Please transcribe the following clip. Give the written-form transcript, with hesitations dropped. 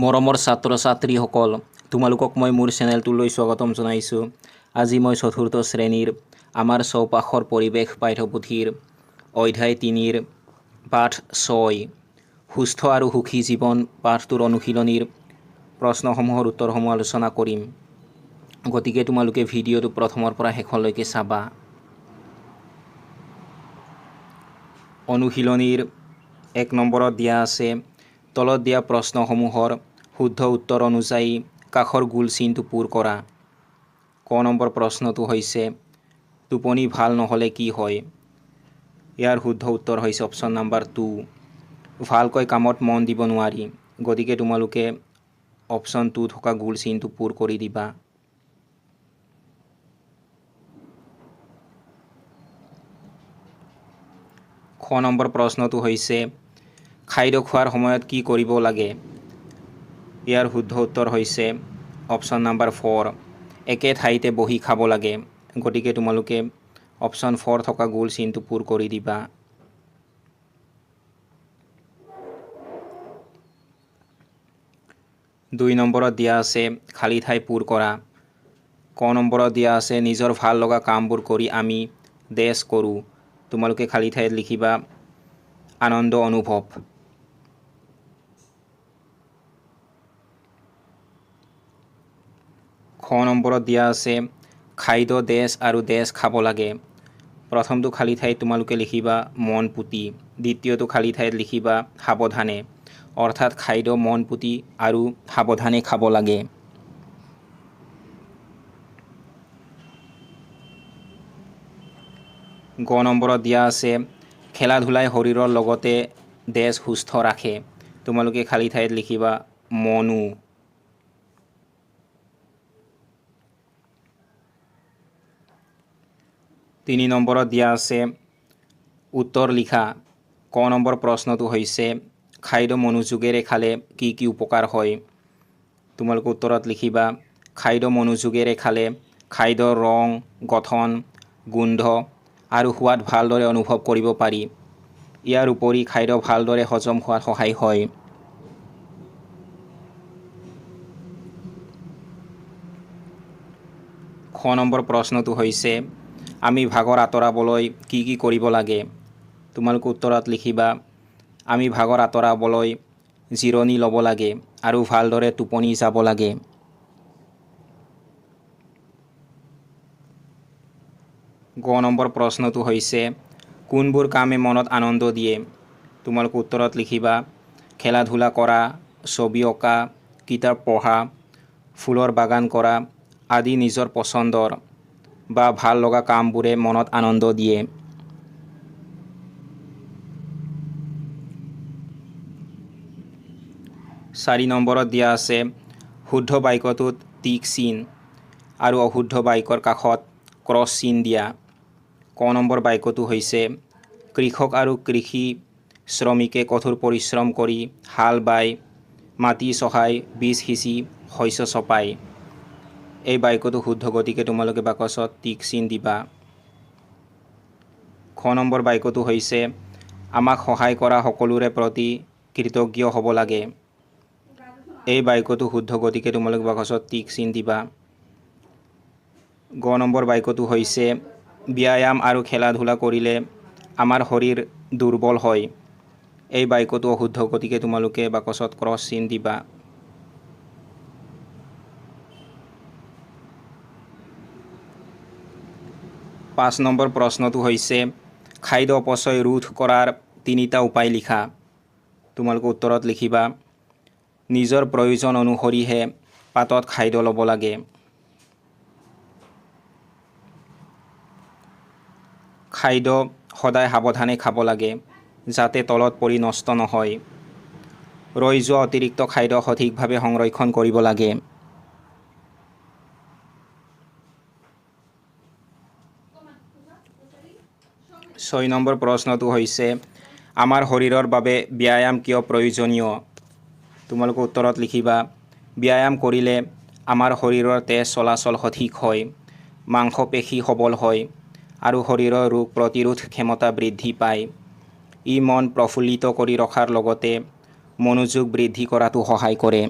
মৰমৰ ছাত্ৰ ছাত্ৰীসকল, তোমালোকক মই মোৰ চেনেলটোলৈ স্বাগতম জনাইছোঁ। আজি মই চতুৰ্থ শ্ৰেণীৰ আমাৰ চৌপাশৰ পৰিৱেশ পাঠ্যপুথিৰ অধ্যায় 3ৰ পাঠ 6 সুস্থ আৰু সুখী জীৱন পাঠটোৰ অনুশীলনীৰ প্ৰশ্নসমূহৰ উত্তৰসমূহ আলোচনা কৰিম। গতিকে তোমালোকে ভিডিঅ'টো প্ৰথমৰ পৰা শেষলৈকে চাবা। অনুশীলনীৰ 1 নম্বৰত দিয়া আছে, তলত দিয়া প্ৰশ্নসমূহৰ শুদ্ধ উত্তৰ অনুযায়ী কাষৰ গোল চিনটো পূৰ কৰা। ক নম্বৰ প্ৰশ্নটো হৈছে, টোপনি ভাল নহ'লে কি হয়? ইয়াৰ শুদ্ধ উত্তৰ হৈছে অপশ্যন নাম্বাৰ 2, ভালকৈ কামত মন দিব নোৱাৰি। গতিকে তোমালোকে অপশ্যন 2 থকা গোল চিনটো পূৰ কৰি দিবা। খ নম্বৰ প্ৰশ্নটো হৈছে, খাদ্য খোৱাৰ সময়ত কি কৰিব লাগে? ইয়াৰ শুদ্ধ উত্তৰ হৈছে অপশ্যন নাম্বাৰ 4, একে ঠাইতে বহি খাব লাগে। গতিকে তোমালোকে অপশ্যন 4 থকা গোল চিনটো পূৰ কৰি দিবা। দুই নম্বৰত দিয়া আছে, খালী ঠাই পূৰ কৰা। ক নম্বৰত দিয়া আছে, নিজৰ ভাল লগা কামবোৰ কৰি আমি ডেছ কৰোঁ। তোমালোকে খালী ঠাইত লিখিবা আনন্দ অনুভৱ। খ নম্বৰত দিয়া আছে, খাদ্য ডেছ আৰু ডেছ খাব লাগে। প্ৰথমটো খালী ঠাইত তোমালোকে লিখিবা মন পুতি, দ্বিতীয়টো খালী ঠাইত লিখিবা সাৱধানে, অৰ্থাৎ খাদ্য মন পুতি আৰু সাৱধানে খাব লাগে। গ নম্বৰত দিয়া আছে, খেলা ধূলাই শৰীৰৰ লগতে দেহ সুস্থ ৰাখে। তোমালোকে খালী ঠাইত লিখিবা মনো। তিনি নম্বৰত দিয়া আছে, উত্তৰ লিখা। ক নম্বৰ প্ৰশ্নটো হৈছে, খাদ্য মনোযোগেৰে খালে কি কি উপকাৰ হয়? তোমালোকে উত্তৰত লিখিবা, খাদ্য মনোযোগেৰে খালে খাদ্যৰ ৰং, গঠন, গোন্ধ আৰু সোৱাদ ভালদৰে অনুভৱ কৰিব পাৰি। ইয়াৰ উপৰি খাদ্য ভালদৰে হজম হোৱাত সহায় হয়। খ নম্বৰ প্ৰশ্নটো হৈছে, আমি ভাগৰ আঁতৰাবলৈ কি কি কৰিব লাগে? তোমালোকে উত্তৰত লিখিবা, আমি ভাগৰ আঁতৰাবলৈ জিৰণি ল'ব লাগে আৰু ভালদৰে টোপনি যাব লাগে। গ নম্বৰ প্ৰশ্নটো হৈছে, কোনবোৰ কামে মনত আনন্দ দিয়ে? তোমালোকে উত্তৰত লিখিবা, খেলা ধূলা কৰা, ছবি অঁকা, কিতাপ পঢ়া, ফুলৰ বাগান কৰা আদি নিজৰ পচন্দৰ বা ভাল লগা কামবোৰে মনত আনন্দ দিয়ে। চাৰি নম্বৰত দিয়া আছে, শুদ্ধ বাক্যটোত টিক চিন আৰু অশুদ্ধ বাক্যৰ কাষত ক্ৰছ চিন দিয়া। ক নম্বৰ বাক্যটো হৈছে, কৃষক আৰু কৃষি শ্ৰমিকে কঠোৰ পৰিশ্ৰম কৰি হাল বাই, মাটি চহাই, বীজ সিঁচি শস্য চপায়। এই বাক্যটো শুদ্ধ, গতিকে তোমালোকে বাকচত টিক চিন দিবা। খ নম্বৰ বাক্যটো হৈছে, আমাক সহায় কৰা সকলোৰে প্ৰতি কৃতজ্ঞ হ'ব লাগে। এই বাক্যটো শুদ্ধ, গতিকে তোমালোকে বাকচত টিক চিন দিবা। গ নম্বৰ বাক্যটো হৈছে, ব্যায়াম আৰু খেলা ধূলা কৰিলে আমাৰ শৰীৰ দুৰ্বল হয়। এই বাক্যটো অশুদ্ধ, গতিকে তোমালোকে বাকচত ক্ৰছ চিন দিবা। পাঁচ নম্বৰ প্ৰশ্নটো হৈছে, খাদ্য অপচয় ৰোধ কৰাৰ 3টা উপায় লিখা। তোমালোকে উত্তৰত লিখিবা, নিজৰ প্ৰয়োজন অনুসৰিহে পাতত খাদ্য ল'ব লাগে। খাদ্য সদায় সাৱধানে খাব লাগে, যাতে তলত পৰি নষ্ট নহয়। ৰৈ যোৱা অতিৰিক্ত খাদ্য সঠিকভাৱে সংৰক্ষণ কৰিব লাগে। ছয় নম্বৰ প্ৰশ্নটো হৈছে, আমাৰ শৰীৰৰ বাবে ব্যায়াম কিয় প্ৰয়োজনীয়? তোমালোকে উত্তৰত লিখিবা, ব্যায়াম কৰিলে আমাৰ শৰীৰৰ তেজ চলাচল সঠিক হয়, মাংসপেশী সবল হয় আৰু শৰীৰৰ ৰোগ প্ৰতিৰোধ ক্ষমতা বৃদ্ধি পায়। ই মন প্ৰফুল্লিত কৰি ৰখাৰ লগতে মনোযোগ বৃদ্ধি কৰাতো সহায় কৰে।